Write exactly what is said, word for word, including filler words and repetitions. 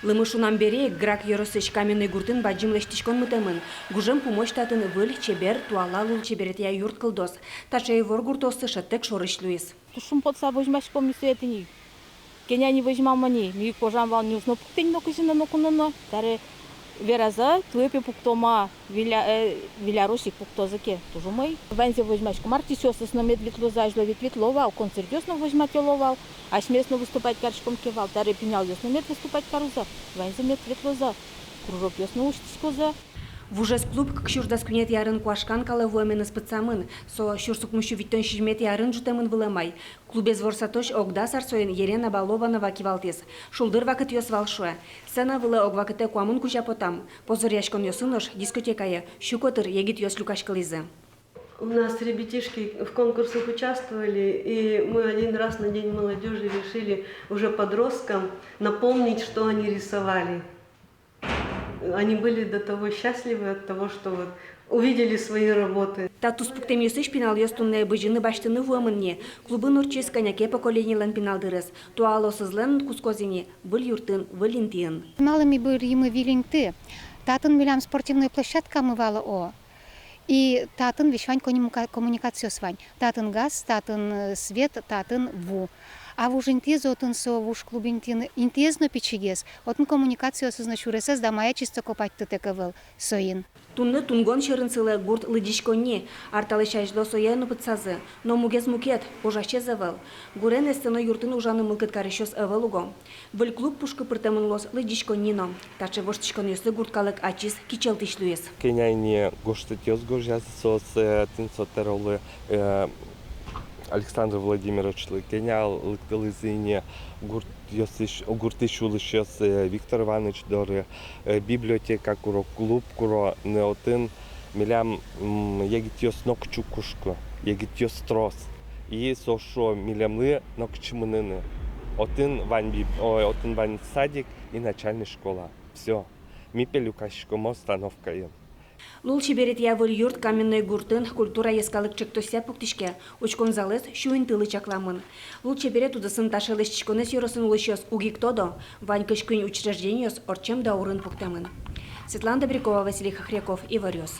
Лымы шунам бере ик Грак ёросысь Каменной гуртын бадӟым лэсьтӥськон мытэмын. Гужем пумозь татын выль, чебер, туала лулчеберетъя юрт кылдоз. Таӵе ивор гуртоосты шӧдтэк шорысь луиз. Туж шумпотыса возьмаськом ми сое тӥни. Кӧня ни возьмамы ни, ми кожам вал, ни уз но пукты ни нокызьы но, нокуно но. Таре веразы, туэ пе пуктомы, Виля-, э, Вилярысь ик пуктозы ке, туж умой. Ваньзэ возьмаськом, артистъёсыз но мед ветлозы, азьло ведь ветло вал, концертъёс но возьматыло вал, асьмеос но выступать кариськом ке вал, таре пиналъёс но мед выступать карозы, ваньзы мед ветлозы, кружокъёс но усьтӥськозы. Вужез клуб кык сюрс дас куинетӥ арын куашкан калэ вуэменыз пытсамын. Со сюрс укмыссю витьтон сизьыметӥ арын ӝутэмын вылэм ай. Клубез ворсатозь ог дас ар соин Елена Балобанова кивалтӥз. Шулдыр вакытъёс вал, шуэ. Сцена вылэ ог вакытэ куамын кузя потам. Позыръяськонъёсы нош дискотекае сю котыр егитъёс люкаськылӥзы. У нас ребятишки в конкурсах участвовали, и мы один раз на День молодёжи решили уже подросткам напомнить, что они рисовали. Они были до того счастливы от того, что вот увидели свои работы. Та туспуктэмъёсысь пиналъёс туннэ бызьыны-басьтыны вуэмын ни. Клубын ортчиз кӧня ке поколениелэн пинал дырыз. Туалаосызлэн кутскозы ни выль юртын, выль интыын. Малы ми бырйимы выль инты? Татын милям спортивной площадкамы вал, о. И татын весь вань коммуника-, коммуникациос вань. Татын газ, татын, э, свет, татын ву. А вуж интыез отын, со вуж клуб интыын, интыез но пичигес. Отын коммуникациосыз но, сюресэз да мае чисто копатьтытэк ӧвӧл соин. Туннэ тунгон сьӧрын сылэ гурт лыдӟиськонни. Ар талэсь азьло сое но пытсазы. Но мугез мукет, ужасез ӧвӧл. Гурен эстэ но юртын ужаны мылкыд карисьёс ӧвӧл уго. Выль клуб пушкы пыртэмын луоз лыдӟиськонни но. Таӵе воштӥськонъёслы гурт калык ачиз кичӧлтӥсь луиз. Кӧня ини гожтэтъёс гожъязы соос, э, тӥни со тӧролы, э, Александр Владимировичлы, кӧня лыктылӥзы ини гуртъёсысь, гуртысь улӥсьёс, э, Виктор Иваныч доры, э, библиотека куро, клуб куро, но отын милям, м, егитъёс нокытчы уг кошкы, егитъёс трос. И соос шуо, милемлы нокытчы мыныны. Отын вань биб-, ой, отын вань садик и начальной школа. Всё. Ми пе люкаськом остановкаын. Лулчеберетъя выль юрт Каменной гуртын «Культура» йӧскалык ӵектосъя пуктӥське. Учкон залэз сю интылы чакламын. Лулчеберет удысын таӵе лэсьтӥськонэз ёросын улӥсьёс уг ик тодо. Вань кызь куинь учреждениос ортчем даурын пуктэмын. Светлана Добрякова, Василий Хохряков, «Иворъёс».